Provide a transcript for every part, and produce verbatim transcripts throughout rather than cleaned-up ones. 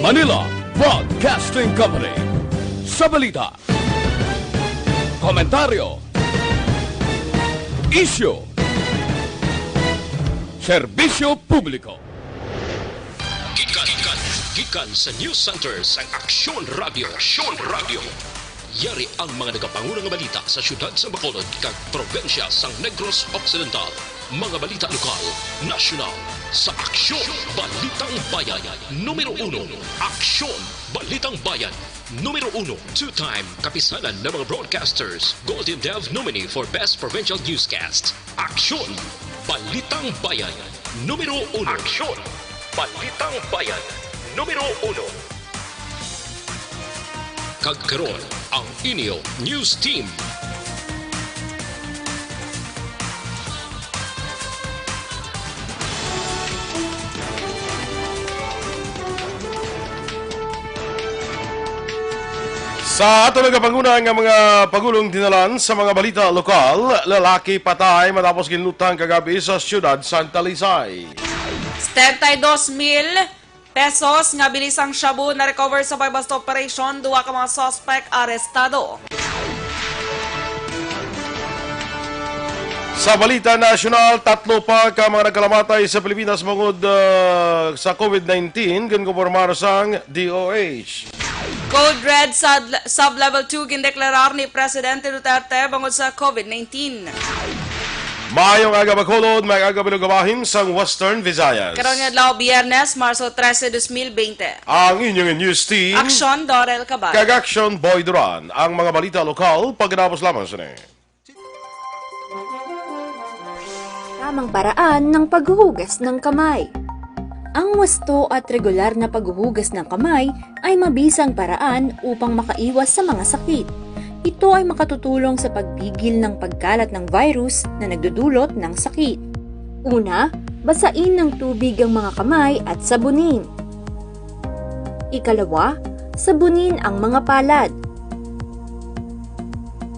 Manila Broadcasting Company. Sa balita, komentaryo, isyu, serbisyo publiko. Gikan, gikan, gikan sa News Center sang Aksyon Radio. Aksyon Radio. Yari ang mga nagapanguna nga balita sa siyudad sa Bacolod kag probinsya sang Negros Occidental. Mga balita lokal, nasyonal, sa Aksyon, Balitang Bayan, numero uno. Aksyon, Balitang Bayan, numero uno. Two-time Kapisanan ng mga Broadcasters Golden Dove nominee for Best Provincial Newscast. Aksyon, Balitang Bayan, numero uno. Aksyon, Balitang Bayan, numero uno. Kag karon, ang inyo news team. Sa ato nagapanguna nga mga pagulong dinalan sa mga balita lokal, lalaki patay matapos ginlutang kagabi sa siyudad Santa Lisay. Setenta y dos mil pesos nga bilisang shabu na-recover sa buy-bust operation, duha ka mga suspect arestado. Sa balita nasyonal, tatlo pa ka mga nagkalamatay sa Pilipinas bangod, ah, sa COVID nineteen, ginkumpirmar sang D O H. Code Red sa Sub-Level two gindeklarar ni Presidente Duterte bangod sa COVID nineteen. Maayong aga, Bacolod, maayong aga, Bilog Bahin sang Western Visayas. Karon nga adlaw, Biyernes, Marso trese, dos mil bente. Ang inyong news team, Aksyon, Dorel Cabal. Kag Aksyon, Boy Duran. Ang mga balita lokal, pagkatapos lamang sini. Tamang paraan ng paghuhugas ng kamay. Ang wasto at regular na paghuhugas ng kamay ay mabisang paraan upang makaiwas sa mga sakit. Ito ay makatutulong sa pagpigil ng pagkalat ng virus na nagdudulot ng sakit. Una, basain ng tubig ang mga kamay at sabunin. Ikalawa, sabunin ang mga palad.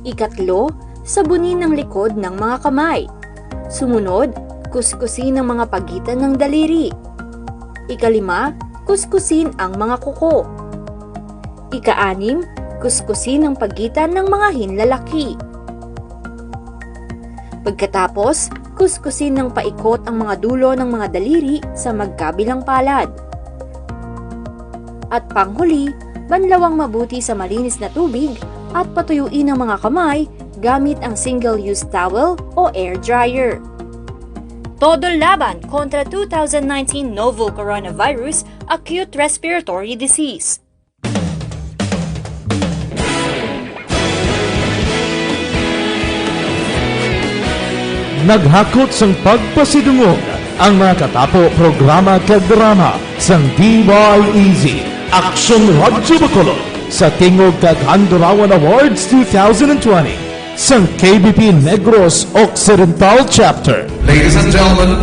Ikatlo, sabunin ang likod ng mga kamay. Sumunod, kuskusin ang mga pagitan ng daliri. Ikalima, kuskusin ang mga kuko. Ikaanim, kuskusin ang pagitan ng mga hinlalaki. Pagkatapos, kuskusin ng paikot ang mga dulo ng mga daliri sa magkabilang palad. At panghuli, banlawang mabuti sa malinis na tubig at patuyuin ang mga kamay gamit ang single-use towel o air dryer. Todo laban kontra two thousand nineteen novel coronavirus acute respiratory disease. Naghakot sang pagpasidungog ang mga katapo, programa kag drama sang D Y E Z, Aksyon Radyo Bacolod, sa Tingog kag Handurawan Awards two thousand twenty sang K B P Negros Occidental Chapter. Ladies and gentlemen,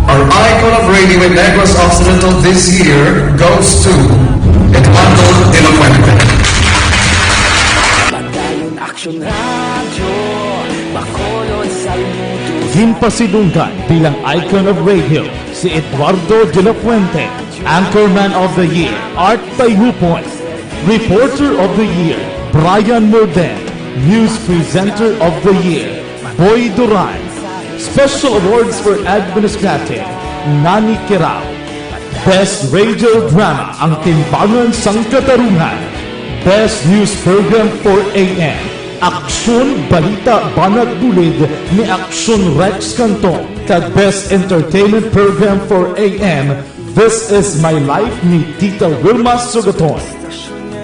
our icon of radio in Negros Occidental this year goes to Eduardo de la Fuente. Padayon Aksyon Radyo, Bacolod, saludo. Ginpasidunggan bilang icon of radio si Eduardo de la Fuente, Anchorman of the Year, Art Tayhupon, Reporter of the Year, Brian Morden, News Presenter of the Year, Boy Duran, Special Awards for Administrative, Nani Kirao, Best Radio Drama, Ang Timbangan sang Katarungan, Best News Program four A M, Aksyon Balita Banat Bulid ni Aksyon Rex Canton, kag Best Entertainment Program four A M, This Is My Life ni Tita Wilma Sugaton.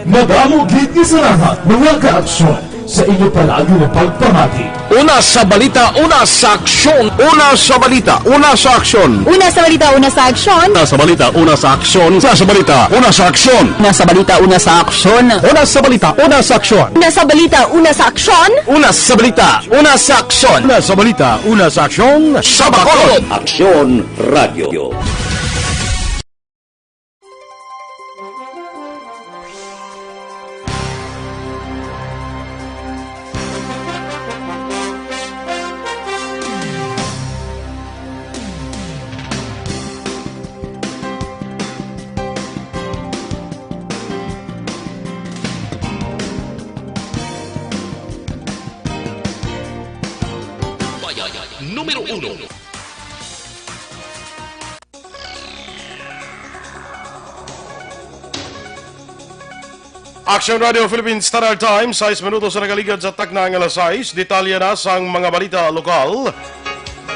Madamo gid nga salamat, mga ka-aksyon, sa inyo palagi nga pagpamati. Una sa balita, una sa aksyon. Una sa balita, una sa aksyon. Una sa balita, una sa aksyon. Una sa balita, una sa aksyon. Una sa balita, una sa aksyon. Una sa balita, una sa aksyon. Una sa balita, una sa aksyon. Una sa balita, una sa aksyon. Una sa balita, una sa aksyon. Una sa balita, una sa aksyon. Sa Bacolod. Aksyon Radio. Action Radio Philippines Standard Time, sais minutos na nagaligad sa takna nga alas sais. Detalye na sang mga balita lokal.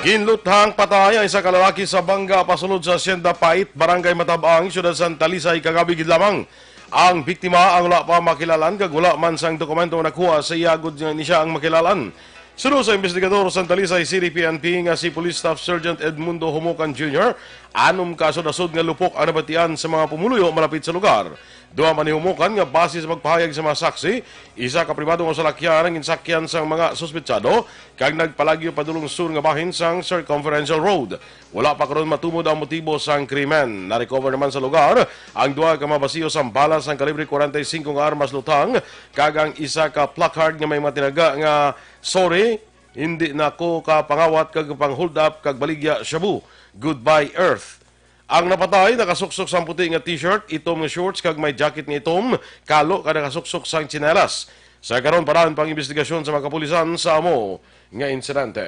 Ginluthang patay ang isa ka lalaki sa bangga pasulod sa Hacienda Pait, Barangay Matabang, Siyudad sang Talisay, kagab-i gid lamang. Ang biktima ang wala pa makilalan kag wala man sang dokumento nakuha sa iya gud nga ini sia ang makilalan. Suno sa investigador sang Talisay City P N P nga si Police Staff Sergeant Edmundo Humukan Junior, anom ka asod-asod nga lupok ang nabatian sa mga pumuluyo malapit sa lugar. Duha man ni Humukan nga base sa pagpahayag sa mga saksi, isa ka pribado nga salakyan ang ginsakyan sang mga suspetsado kag nagpalagyo padulong sur nga bahin sang Circumferential Road. Wala pa karon matumod ang motibo sang krimen. Na-recover naman sa lugar ang duha ka mga basiyo sang bala sang kalibre forty-five nga armas luthang kag ang isa ka placard nga may mga tinaga nga, "Sorry, hindi na ko ka pangawat kag pang-hold up kag baligya shabu. Goodbye, Earth." Ang napatay nakasuksok sang puti nga t-shirt, itom nga shorts kag may jacket nga itom, kalo ka nakasuksok sang tsinelas. Sa karon, padaan pa ang imbestigasyon sa mga kapulisan sa amo nga insidente.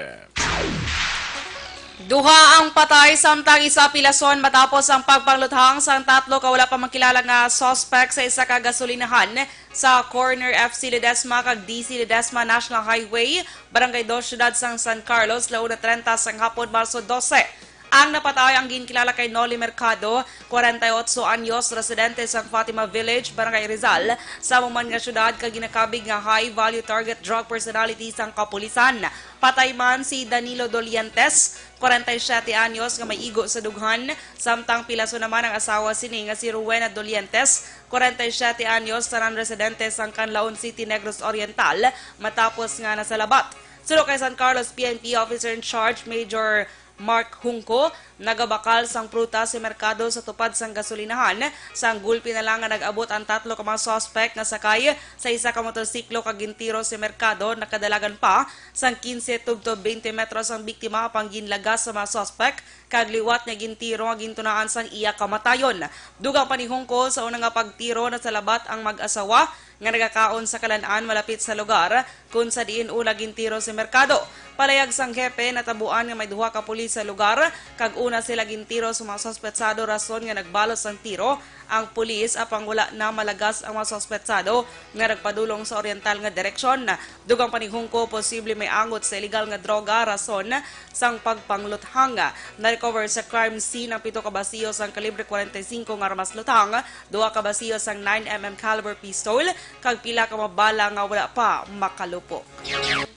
Duha ang patay samtang isa pilason matapos ang pagpangluthang sang tatlo ka wala pa makilala nga suspect sa isa ka gasolinahan sa corner F C Ledesma kag D C Ledesma National Highway, Barangay Dos, Siyudad sang San Carlos, la una treinta sang hapon, Marso dose. Ang napatay ang ginkilala kay Noli Mercado, kwarenta y otso anyos, residente sang Fatima Village, Barangay Rizal, sa amo man nga siyudad, kag ginakabig nga high-value target drug personality sang kapulisan. Patay man si Danilo Dolientes, kwarenta y siyete anyos, nga may igo sa dughan, samtang pilason naman ang asawa sini nga si Rowena Dolientes, kwarenta y siyete anyos, tanan residente sang Canlaon City, Negros Oriental, matapos nga nasalabat. Suno kay San Carlos P N P Officer in Charge Major Mark Hungco, nagabakal sang prutas sa merkado sa tupad sang gasolinahan. Sang gulpi na lang nga nag-abot ang tatlo ka mga suspek nga sakay sa isa ka motorsiklo kag gintiro sa merkado. Nakadalagan pa sang quince tubtob twenty metros ang biktima, apang ginlagas sa mga suspek kag liwat nga gintiro nga gintunaan sang iya kamatayon. Dugang pa ni Hungco, sa una nga pagtiro, nasalabat ang mag-asawa nga nagakaon sa kalan-an malapit sa lugar kon sa diin una gintiro sa merkado. Palayag sang hepe, natabuan nga may duha ka pulis sa lugar kag una sila gintiro sa mga suspetsado, rason nga nagbalos ang tiro ang pulis, apang wala na malagas ang mga suspetsado nga nagpadulong sa oriental nga direksyon. Dugang pa ni Hungco, posible may angot sa iligal nga droga rason sang pagpangluthang. Na-recover sa crime scene ang pito ka basiyo sang kalibre kwarenta y singko nga armas luthang, duha ka basiyo sang nine M M caliber pistol, kag pila ka mga bala nga wala pa makalupok.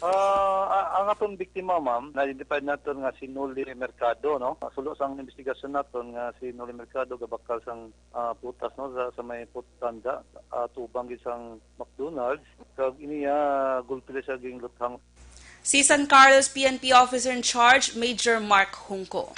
Ah, a-, ang aton biktima, ma'am, na-identify naton nga si Noli Mercado, no? Suno sang investigasyon naton nga si Noli Mercado gabakal sang, ah, putas, no, sa, sa may putanda, ah, tubang gid sang McDonald's. Kag ini, ah, gulpi na siya ginluthang. Si San Carlos P N P Officer in Charge, Major Mark Hungco.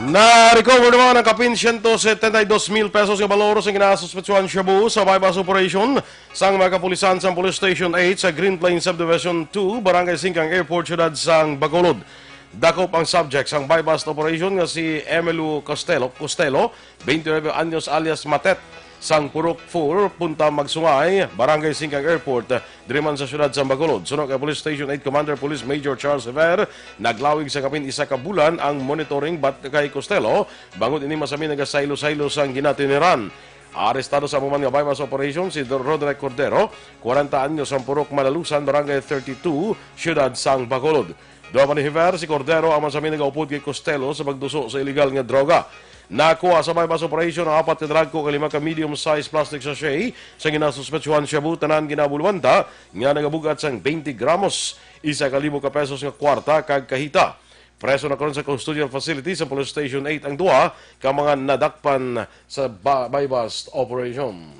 Na-recover naman ang kapin siyento setenta y dos mil pesos nga balor sa ginasuspetsuhan shabu sa buy-bust operation sang mga kapulisan sa Police Station eight sa Green Plains Subdivision two, Barangay Singkang Airport, siyudad sang Bacolod. Dakop ang subject sang buy-bust operation nga si Emelu Costello, Costello, twenty-nine anyos, alias Matet, sang Purok four, Punta Magsungay, Barangay Singkang Airport, diri man sa siyudad sa Bacolod. Suno kay Police Station eight Commander Police Major Charles Javier, naglawig sa kapin isa ka bulan ang monitoring bat kay Costello, bangod ini masami nagasaylo-saylo sang ginatiniran. Arestado sa amo man nga buy-bust operation si Roderick Cordero, kwarenta anyos, ang Purok Malalusan, Barangay thirty-two, siyudad sang Bacolod. Duha pa ni Javier, si Cordero ang masami nagaupod kay Costello sa pagduso sa iligal nga droga. Nakuha sa buy-bust operation ang apat ka drug coke kag lima ka medium-sized plastic sachet sa ginasuspetsuhan shabu, tanan ginabulwanta nga nagabug-at sang twenty gramos, isa ka libo ka pesos nga kwarta kag kahita. Preso na karon sa custodial facility sa Police Station eight ang duha ka mga nadakpan sa ba-, buy-bust operation.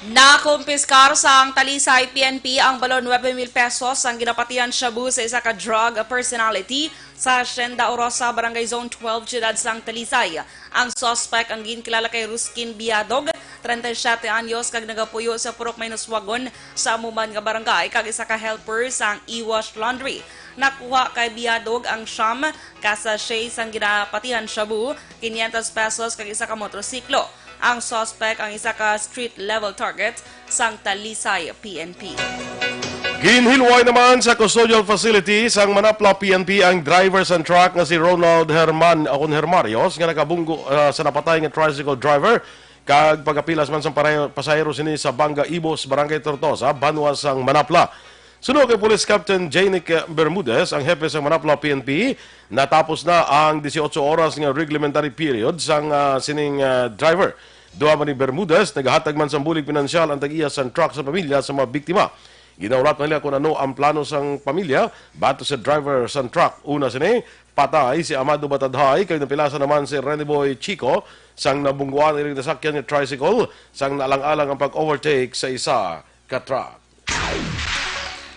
Nakumpiskar sang Talisay P N P ang balon nuebe mil pesos ang ginapatihan shabu sa isa ka drug personality sa Hacienda Orosa, Barangay Zone twelve, siyudad sang Talisay. Ang suspect ang ginkilala kay Ruskin Biadog, treinta y siete anyos, kag nagapuyo sa Purok Mainoswagon sa amo man nga barangay, kag isa ka helper sang E-Wash Laundry. Nakuha kay Biadog ang siyam ka sachet sang ginapatihan shabu, quinientos pesos, kag isa ka motorsiklo. Ang suspect ang isa ka street-level target sang Talisay P N P. Ginhilway naman sa custodial facility sang Manapla P N P ang driver sang truck nga si Ronald Herman, o kon Hermarios, nga nakabunggo, ah, sa napatay nga tricycle driver. kag pagapilas man sang paray-, pasahero sini sa Banga Ibos, Barangay Tortosa, banwa sang Manapla. Suno kay Police Captain Janic Bermudez, ang hepe sang Manapla P N P, natapos na ang dieciocho oras nga reglementary period sang, ah, sining, ah, driver. Duha man ni Bermudez, nagahatag man sang bulig pinansyal ang tag-iya sang truck sa pamilya sa mga biktima. Ginahulat na nila kung ano ang plano sang pamilya batok sa driver sang truck. Una sini, patay si Amado Batadhay kag napilasan naman si Rene Boy Chico sang nabungguan ining nasakyan nga tricycle sang naalang-alang ang pag-overtake sa isa ka truck.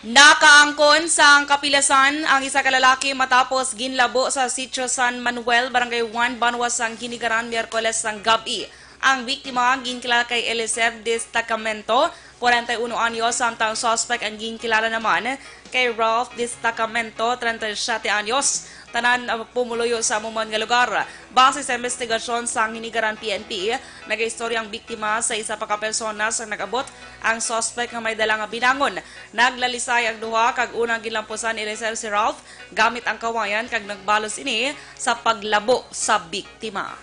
Nakaangkon sang kapilasan ang isa ka lalaki matapos ginlabo sa Sitio San Manuel, Barangay one, banwa sang Hinigaran, Miyerkules sang gab-i. Ang biktima ginkilala kay Eliezer Destacamento, kwarenta y uno anyos, samtang suspect ang ginkilala naman kay Ralph Destacamento, treinta y siete anyos. Tanan, ah, pumuluyo sa amo man nga lugar. Base sa investigasyon sang Hinigaran P N P, nagaistorya ang biktima sa isa pa ka persona sa nag-abot ang suspect nga may dala nga binangon. Naglalisay ang duha kag unang ginlampusan ni Eliezer si Ralph gamit ang kawayan kag nagbalos ini sa paglabo sa biktima.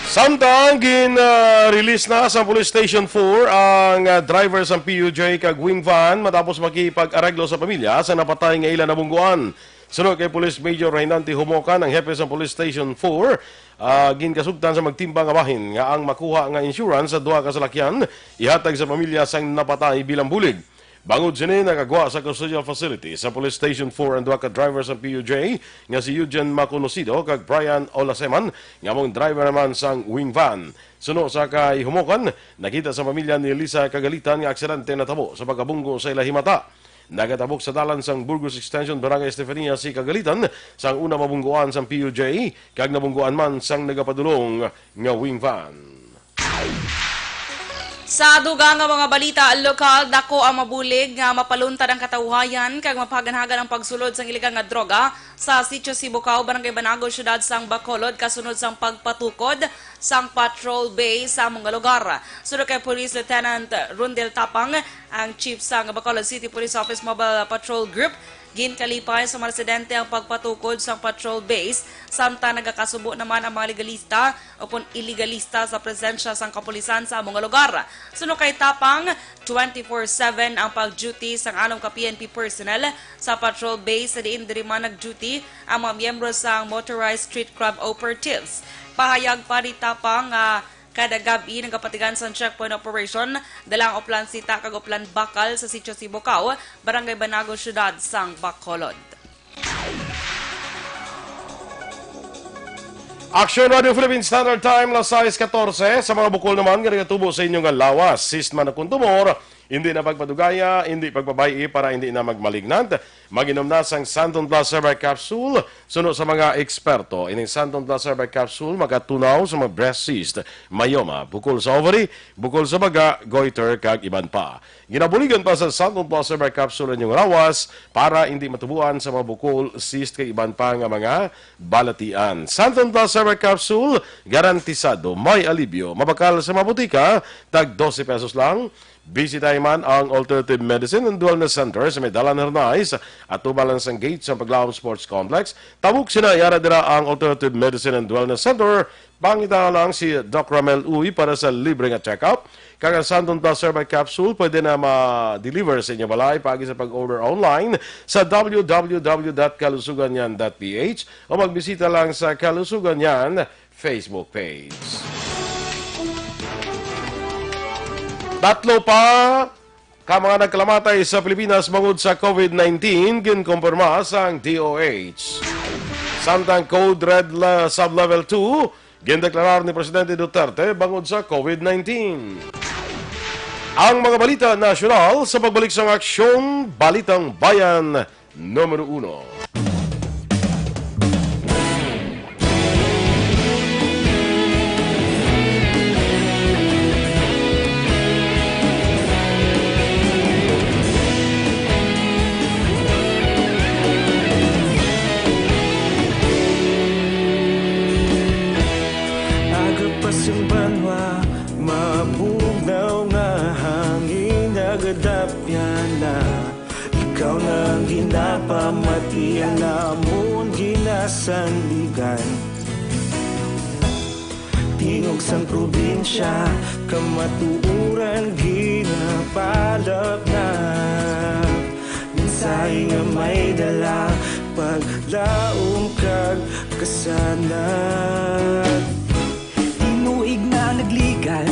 Samtang gin, ah, release na sa Police Station four ang, ah, driver sang P U J kag wing van matapos makipag-areglo sa pamilya sa napatay nga ila nabungguan. Suno kay Police Major Reynante Humocan, ang hepe sang Police Station four, ah, ginkasugtan sa magtimbang nga bahin nga ang makuha nga insurance sa duha ka salakyan ihatag sa pamilya sang napatay bilang bulig. Bangod sini, nakagwa sa custodial facility sa Police Station four ang duha ka driver sang P U J nga si Eugene Maconocido kag Brian Olaseman, nga amo ang driver naman sang wing van. Suno sa kay Humocan, nakita sa pamilya ni Lisa Kagalitan nga aksidente natabo sa pagkabunggo sa ila himata. Nagatabok sa dalan sang Burgos Extension, Barangay Estefania si Kagalitan sang una mabungguan sang P U J kag nabungguan man sang nagapadulong nga wing van. Sa dugang nga mga balita lokal, dako ang mabulig nga mapaluntad ang katawhayan kag mapahaganhagan ang pagsulod sang iligal nga droga sa Sitio Sibukaw, Barangay Banago, Siyudad sang Bacolod, kasunod sang pagpatukod sang patrol base sa amo nga lugar. Suno kay Police Lieutenant Rundel Tapang, ang chief sang Bacolod City Police Office Mobile Patrol Group, ginkalipay sa mga residente ang pagpatukod sang patrol base, samtang nagakasubo naman ang mga legalista ukon iligalista sa presensya sang kapulisan sa amo nga lugar. Suno kay Tapang, twenty-four seven ang pag-duty sang anom ka P N P personnel sa patrol base, sa diin diri man nag-duty ang mga miyembro sang Motorized Street Crime Operatives. Pahayag pa ni Tapang nga kada gab-i nagapatigan sang checkpoint operation, dala ang Oplan Sita kag Oplan Bakal sa Sitio Sibukaw, Barangay Banago, Siyudad sang Bacolod. Action Radio Philippine Standard Time, las sais katorse. Sa mga bukol naman nga nagatubo sa inyo nga lawas, cyst man o kon tumor, hindi na pagpadugaya, hindi pagpabay-i para hindi na magmalignant. Mag-inom na sang Santon Plus Herbal Capsule. Suno sa mga eksperto, ining Santon Plus Herbal Capsule magatunaw sa mga breast cyst, myoma, bukol sa ovary, bukol sa baga, goiter, kag iban pa. Ginabuligan pa sa Santon Plus Herbal Capsule ang inyong lawas para hindi matubuan sa mga bukol, cyst, kag iban pa nga mga balatian. Santon Plus Herbal Capsule, garantisado may alibyo. Mabakal sa mga butika, tag dose pesos lang. Bisitahi man ang Alternative Medicine and Wellness Center sa may Dalan Hernais, atubang lang sang gate sa Paglaom Sports Complex. Tabok sina, yara dira ang Alternative Medicine and Wellness Center. Pangita lang si Doc Ramel Uy para sa libre nga check-up. Kag ang Santon Plus Herbal Capsule pwede na ma-deliver sa inyo balay paagi sa pag-order online sa w w w dot kalusuganyan dot p h o magbisita lang sa Kalusugan Yan Facebook page. Tatlo pa ka mga nagkalamatay sa Pilipinas bangod sa COVID nineteen ginkumpirma sang D O H. Samtang Code Red la-, Sublevel two, gindeklarar ni Presidente Duterte bangod sa COVID nineteen. Ang mga balita nasyonal sa pagbalik sang Aksyong Balitang Bayan Numero Uno. Aga pa sing banwa, mabugnaw nga hangin nagadapyan na. Ikaw na ang ginapamati, ang amon ginasandigan. Tingog sang probinsya, kamatuoran ginapalapnap. Mensahe nga may dala, paglaom kag kasanag. Tinuig na nagligan,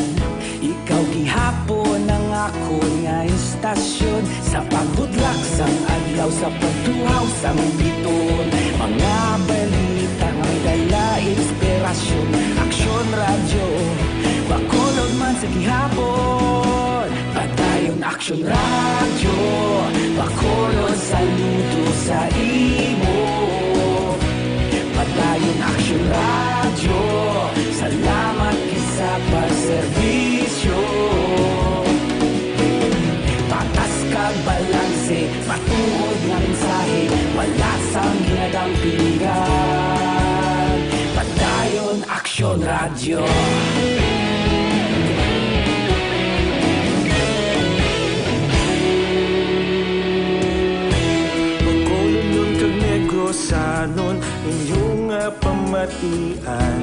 ikaw gihapon ang akon nga istasyon. Sa pagbutlak sang adlaw, sa pagtuhaw sang bituon, mga balita nga may dala inspirasyon. Aksyon Radyo, Bacolod man sa gihapon. Padayon Aksyon Radyo, Bacolod, saludo sa imo. Padayon Aksyon Radyo, salamat gid sa pagserbisyo. Patas kag balanse, matuod nga mensahe, wala sang ginadampigan. Padayon Aksyon Radyo. Bacolodnon kag Negrosanon, inyo nga pamatian.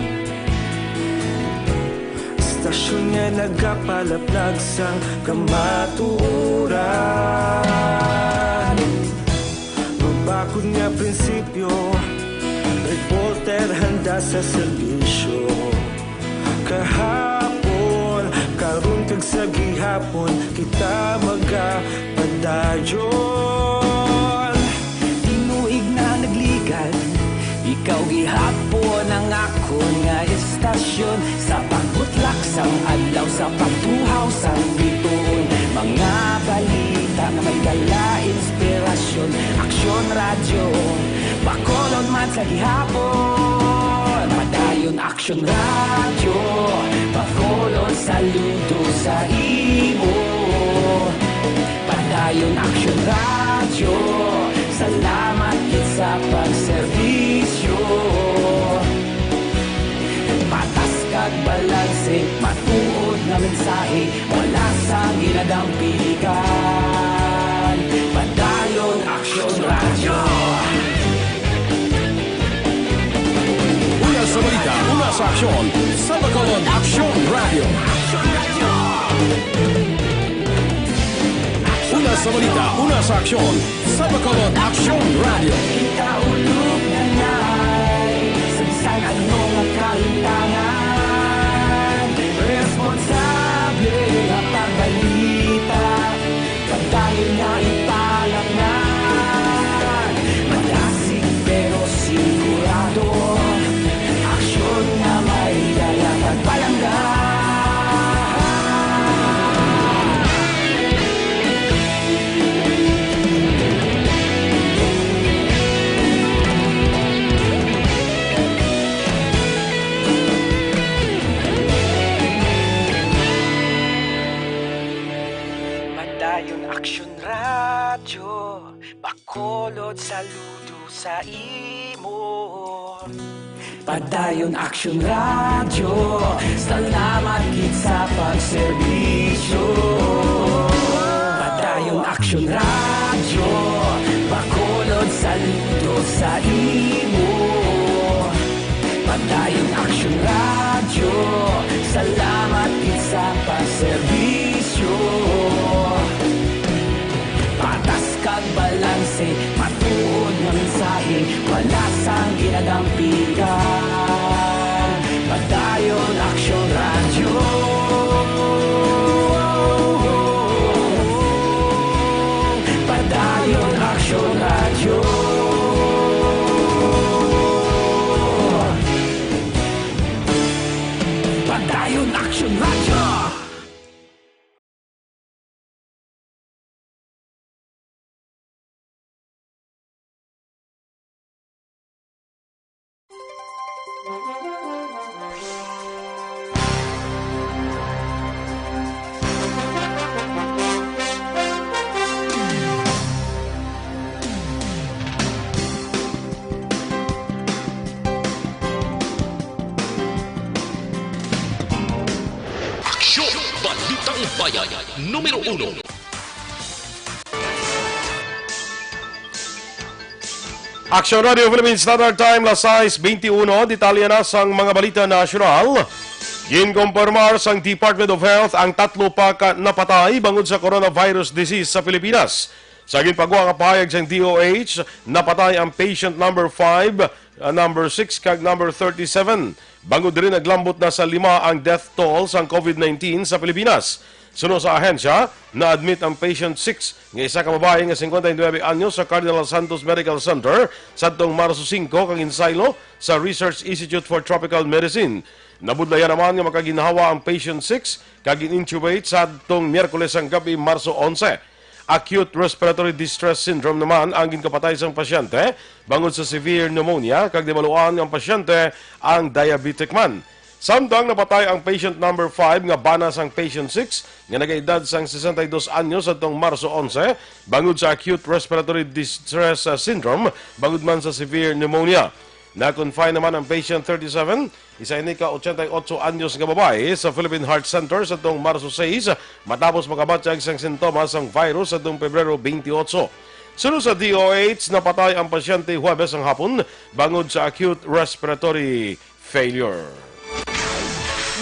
Istasyon nga nagapalaplag sang kamatuoran. Mabakod nga prinsipyo, reporter handa sa serbisyo. Kahapon, karon kag sa gihapon, kita magapadayon. Tinuig na nagligan, ikaw gihapon ang akon nga istasyon. Sa pagbutlak sang adlaw, sa pagtuhaw sang bituon, mga balita nga may dala inspirasyon. Aksyon Radyo, Bacolod man sa gihapon. Padayon Aksyon Radyo, Bacolod, saludo sa imo. Padayon Aksyon Radyo, salamat gid sa pagserbisyo. Patas kag balanse, matuod nga mensahe, wala sang ginadampigan. Padayon Aksyon Radyo. Una sa balita, una sa aksyon, sa Bacolod Aksyon Radyo. Una sa balita, una sa aksyon, sa Bacolod Aksyon Radyo. Kita ulog na nay, sa bisan ano nga kahitangan, responsable nga pagbalita. Padayon nga ipalapngan, madasig pero sigurado. Aksyon nga may dala kag palangga. Padayon Aksyon Radyo, Bacolod, saludo sa imo. Padayon Aksyon Radyo, salamat gid sa pagserbisyo. Padayon Aksyon Radyo, Bacolod, saludo sa imo. Padayon Aksyon Radyo, salamat gid sa pagserbisyo. Patas kag balanse, matuod nga mensahe, wala sang ginadampigan. Padayon Aksyon Radyo. Padayon Aksyon Radyo. Padayon Aksyon Radyo. Aksyon! Balitang Bayan, numero uno. Aksyon Radio Philippine Standard Time, las sais beintiuno. Detalye na sang mga balita nasyonal. Ginkumpirmar sang Department of Health ang tatlo pa ka napatay bangod sa coronavirus disease sa Pilipinas. Sa ginpagwa nga pahayag sang D O H, napatay ang patient number five, uh, number six, kag number thirty-seven. Bangod diri, naglambot na sa lima ang death toll sang COVID nineteen sa Pilipinas. Suno sa ahensya, na-admit ang patient six, nga isa ka babayi nga singkwenta y nuebe anyos, sa Cardinal Santos Medical Center sadtong Marso singko, kag insaylo sa Research Institute for Tropical Medicine. Nabudlayan naman nga makaginhawa ang patient six kag gin-intubate sadtong Miyerkules sang gab-i, Marso onse. Acute respiratory distress syndrome naman ang ginkapatay sang pasyente bangod sa severe pneumonia, kag nahibaluan nga ang pasyente ang diabetic man. Samtang napatay ang patient number five nga bana sang patient six nga nagaedad sang sesenta y dos anyos sadtong Marso onse bangod sa acute respiratory distress, uh, syndrome bangod man sa severe pneumonia. Na-confine naman ang patient thirty-seven, isa ini ka ochenta y ocho anyos nga babayi, sa Philippine Heart Center sadtong Marso sais, matapos makabatyag sang sintomas sang virus sadtong Pebrero twenty-eight. Suno sa D O H, napatay ang pasyente Huwebes sang hapon bangod sa acute respiratory failure.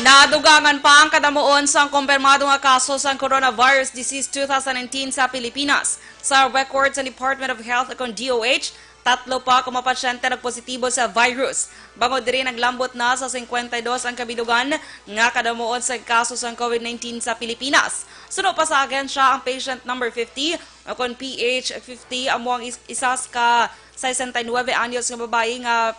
Nadugangan pa ang kadamuon sang kumpirmado nga kaso sang coronavirus disease two thousand nineteen sa Pilipinas. Sa record sa Department of Health ukon D O H, tatlo pa ka mga pasyente nagpositibo sa virus. Bangod diri, naglambot na sa singkwenta y dos ang kabilugan nga kadamuon sa kaso sang COVID nineteen sa Pilipinas. Suno pa sa ahensya, ang patient number fifty ukon P H fifty amo ang is-, isa ka sesenta y nuebe anyos nga babayi nga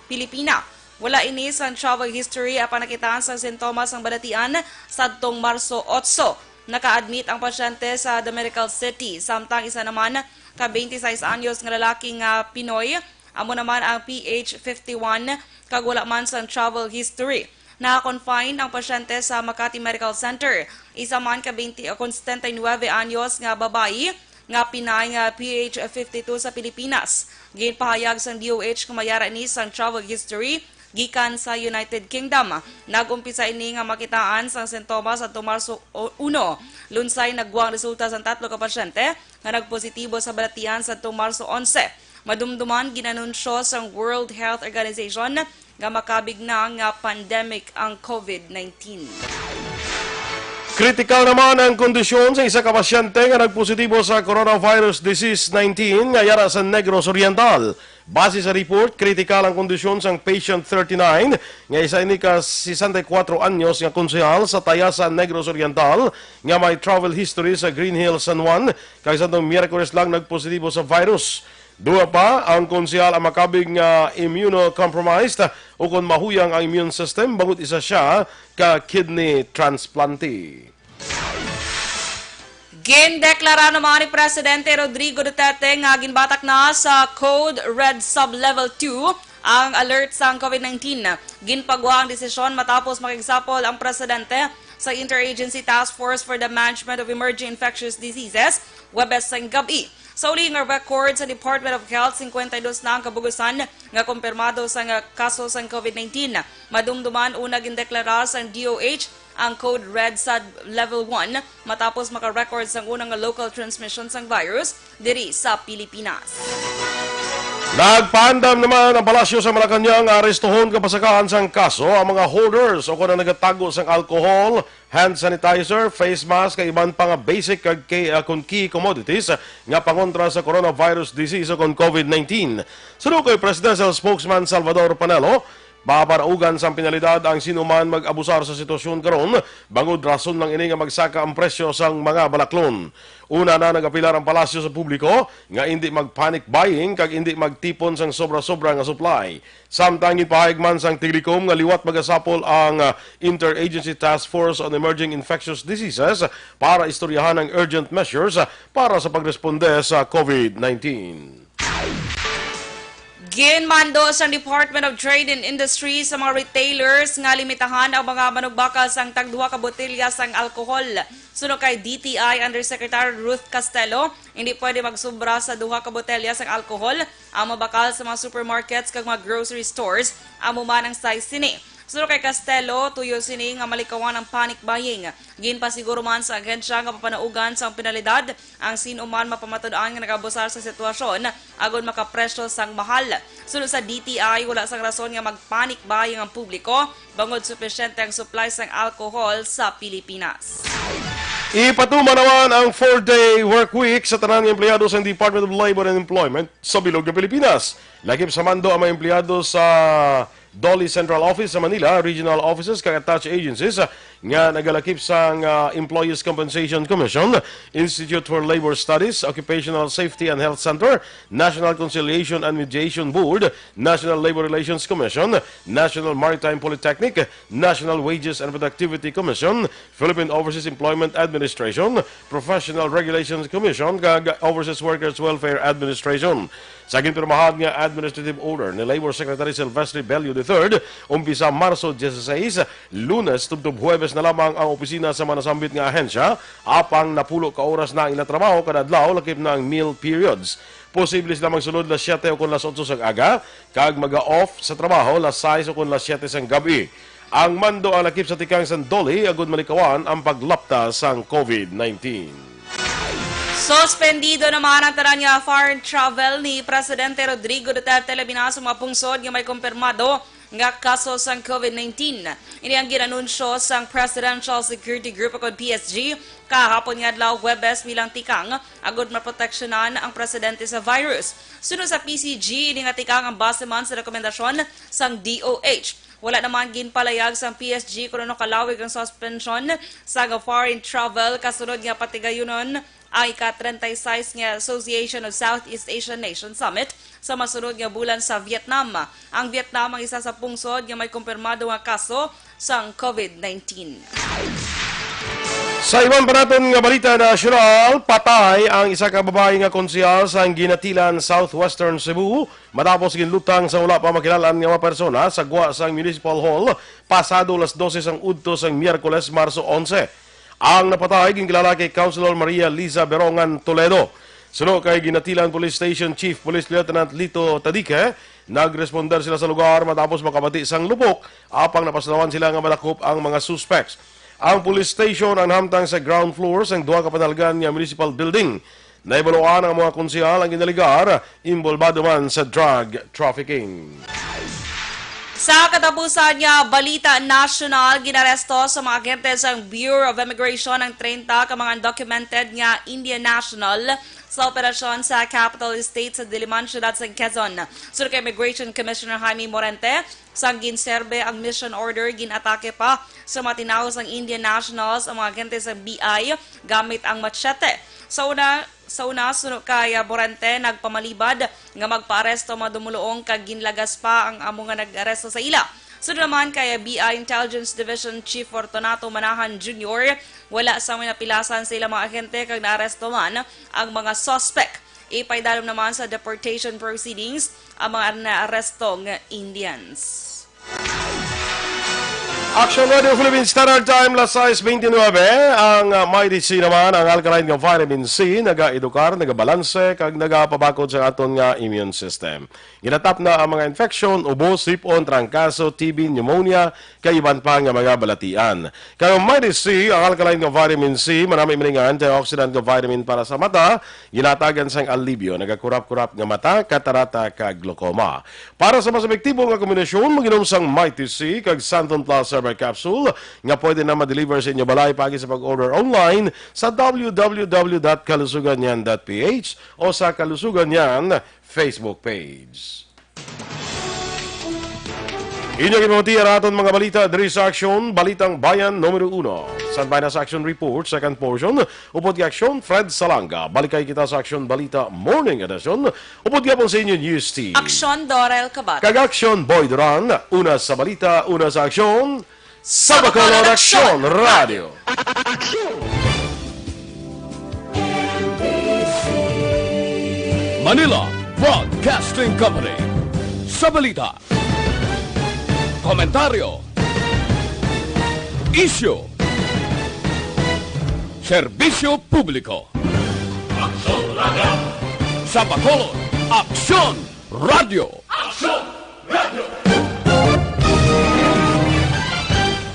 Pilipina. Wala ini sang travel history apan nakitaan sang sintomas sang balatian sadtong Marso otso. Naka-admit ang pasyente sa The Medical City, samtang isa naman ka twenty-six anyos nga lalaki nga Pinoy, amo naman ang P H fifty-one, kag wala man sang travel history. Naka-confine ang pasyente sa Makati Medical Center, isa man ka twenty o kon setenta y nuebe anyos nga babayi nga Pinay nga P H fifty-two sa Pilipinas. Ginpahayag sang D O H nga may ara ini sang travel history gikan sa United Kingdom. Nag-umpisa ini nga makitaan sang sintomas adto Marso uno. Lunsay nagwa ang resulta sang tatlo ka pasyente nga nagpositibo sa balatian sadto Marso onse. Madumduman, gin-anunsyo sang World Health Organization nga makabig na nga pandemic ang COVID nineteen. Kritikal naman ang kondisyon sa isa ka pasyente nga nagpositibo sa coronavirus disease nineteen nga yara sa Negros Oriental. Base sa report, kritikal ang kondisyon sang patient thirty-nine, nga isa ini ka sesenta y kuwatro anyos nga konsehal sa Tayasa, Negros Oriental, nga may travel history sa Green Hills, San Juan, kag sadtong Miyerkules lang nagpositibo sa virus. Duha pa ang konsehal ang makabig nga immunocompromised, ukon mahuyang ang immune system, bangod isa sia ka kidney transplantee. Gindeklara naman ni Presidente Rodrigo Duterte nga ginbatak na sa Code Red Sub-Level two ang alert sang COVID nineteen. Ginpagwa ang desisyon matapos makigsapol ang presidente sa Interagency Task Force for the Management of Emerging Infectious Diseases, Huwebes sang gab-i. Sa uli nga record sa Department of Health, singkwenta y dos na ang kabugusan nga kumpirmado sang kaso sang COVID nineteen. Madumduman, una gindeklara sang D O H ang Code Red Sub-Level one matapos maka-record sang una nga local transmission sang virus diri sa Pilipinas. Nagpaandam naman ang Palasyo sa Malacañang nga arestuhon kag pasakaan sang kaso ang mga holders o kon ang nagatago sang alcohol, hand sanitizer, face mask, kag iban pa nga basic kag key, ah, kon key commodities nga pangontra sa coronavirus disease o kon COVID nineteen. Suno kay Presidential Spokesman Salvador Panelo, maparaugan sang penalidad ang sino man mag-abusar sa sitwasyon karon, bangod rason lang ini nga magsaka ang presyo sang mga balaklon. Una na nagapilar ang palasyo sa publiko nga indi mag-panic buying kag indi magtipon sang sobra-sobra nga supply. Samtang ginpahayag man sang Tiglikom nga liwat magasapol ang, ah, Interagency Task Force on Emerging Infectious Diseases para istoryahan ang urgent measures para sa pagresponde sa COVID nineteen. Ginmando sang Department of Trade and Industry sa mga retailers nga limitahan ang mga manugbakal sang tagduha ka botelya sang alkohol. Suno kay D T I Undersecretary Ruth Castelo, hindi pwede magsubra sa duha ka botelya sang alkohol ang mabakal sa mga supermarkets kag mga grocery stores, amo man ang size sini. Suno kay Castelo, tuyo sini nga malikawan ang panic buying. Ginpasiguro man sa ahensya nga papanaugan sang penalidad ang sin-o man mapamatud-an nga nag-abusar sa sitwasyon agod makapresyo sang mahal. Suno sa D T I, wala sang rason nga mag-panic buying ang publiko bangod supisyente ang supply sang alcohol sa Pilipinas. Ipatuman naman ang four-day work week sa tanan nga empleyado sang Department of Labor and Employment sa bilog nga Pilipinas. Lakip sa mando ang mga empleyado sa DOLE Central Office sa Manila, regional offices kag attached agencies, ah, nga nagalakip sang, ah, Employees Compensation Commission, Institute for Labor Studies, Occupational Safety and Health Center, National Conciliation and Mediation Board, National Labor Relations Commission, National Maritime Polytechnic, National Wages and Productivity Commission, Philippine Overseas Employment Administration, Professional Regulations Commission, kag Overseas Workers Welfare Administration. Sa ginpirmahan nga administrative order ni Labor Secretary Silvestre Bello the third, umpisa Marso dieciséis, Lunes tubtob Huwebes na lamang ang opisina sa mga nasambit nga ahensya, apang napulo ka oras na ang ila trabaho kada adlaw, lakip na ang meal periods. Posible sila magsulod las siete o kon las otso sang aga, kag maga-off sa trabaho las sais o kon las siete sang gab-i. Ang mando ang lakip sa tikang sang DOLE agud malikawan ang paglapta sang COVID nineteen. Suspendido naman ang tanan nga foreign travel ni Presidente Rodrigo Duterte, labi na sa mga pungsod nga may kumpirmado nga kaso sang COVID nineteen. Ini ang ginanunsyo sang Presidential Security Group, o kon P S G, kahapon nga adlaw, Huwebes, bilang tikang agud maproteksyonan ang presidente sa virus. Suno sa P C G, ini nga tikang ang base man sa rekomendasyon sang D O H. Wala naman ginpalayag sang P S G kon ano kalawig ang suspension sa foreign travel kasunod nga patigayunon ang ika-treinta y seis nga Association of Southeast Asian Nations Summit sa masunod nga bulan sa Vietnam. Ang Vietnam ang isa sa pungsod nga may kumpirmado nga kaso sang COVID nineteen. Sa iban pa naton nga balita nasyonal, patay ang isa ka babayi nga konsehal sang Ginatilan, Southwestern Cebu, matapos ginlutang sa wala pa makilal-an nga mga persona sa gwa sang Municipal Hall pasado las dose sang udto sang Miyerkules, Marso onse. Ang napatay ginkilala kay Councilor Maria Liza Berongan Toledo. Suno kay Ginatilan Police Station Chief Police Lieutenant Lito Tadique, nagresponder sila sa lugar matapos makabati sang lupok, apang napasulawan sila nga madakop ang mga suspects. Ang police station ang nahamtang sa ground floor sang duha ka panalgan nga municipal building. Nahibaluan ang mga konsehal ang ginaligar, inbolbado man sa drug trafficking. Sa katapusan nga balita nasyonal, ginaresto sa mga agente sang Bureau of Immigration ang treinta ka mga undocumented nga Indian national sa operasyon sa capital state sa Diliman, siyudad sa Quezon. Suno kay Immigration Commissioner Jaime Morente, sang ginserbe ang mission order, gin-atake pa sa mga tinawo sang Indian nationals ang mga agente sang B I gamit ang machete. Sa una, sa una, suno kay, ah, Morente, nagpamalibad nga magpaaresto ang mga dumuluong kag ginlagas pa ang amo nga nag-aresto sa ila. Sunod naman kay B I Intelligence Division Chief Fortunato Manahan Junior, wala sang napilasan sa ilang mga ahente kag naaresto man ang mga suspect. Ipaidalom naman sa deportation proceedings ang mga naarestong Indians. Action Radio Philippine Standard Time, las sais beintinuebe. Ang, ah, Mighty C naman, ang alkaline nga vitamin C, nagaedukar, nagabalanse, kag nagapabakod sa aton nga immune system. Ginatap na ang mga infection, ubo, sipon, trangkaso, T B, pneumonia, kag iban pa nga mga balatian. Kay ang Mighty C, ang alkaline nga vitamin C, manami man nga antioxidant nga vitamin para sa mata, ginatagan sang alibyo, nagakurap-kurap nga mata, katarata, kag glaucoma. Para sa mas epektibo nga kombinasyon, mag-inom sang Mighty C kag Santon Plus Herbal Capsule nga pwede na ma-deliver sa inyo balay paagi sa pag-order online sa W W W dot kalusugan yan dot P H o sa Kalusugan Yan Facebook page. Inyo ginpamatian ang aton mga balita diri sa Aksyon, Balitang Bayan numero uno. Standby na sa Aksyon Report, second portion. Upod kay Aksyon, Fred Salanga. Balik kay kita sa Aksyon Balita Morning Edition. Upod gihapon sa inyo, News Team. Aksyon, Dorel Cabate. Kag Aksyon, Boy Duran. Una sa balita, una sa aksyon. Sa Bacolod Aksyon Radio. Manila Broadcasting Company. Sa balita, komentaryo, isyu, serbisyo publiko. Aksyon Radio. Sa Bacolod, Aksyon Radio.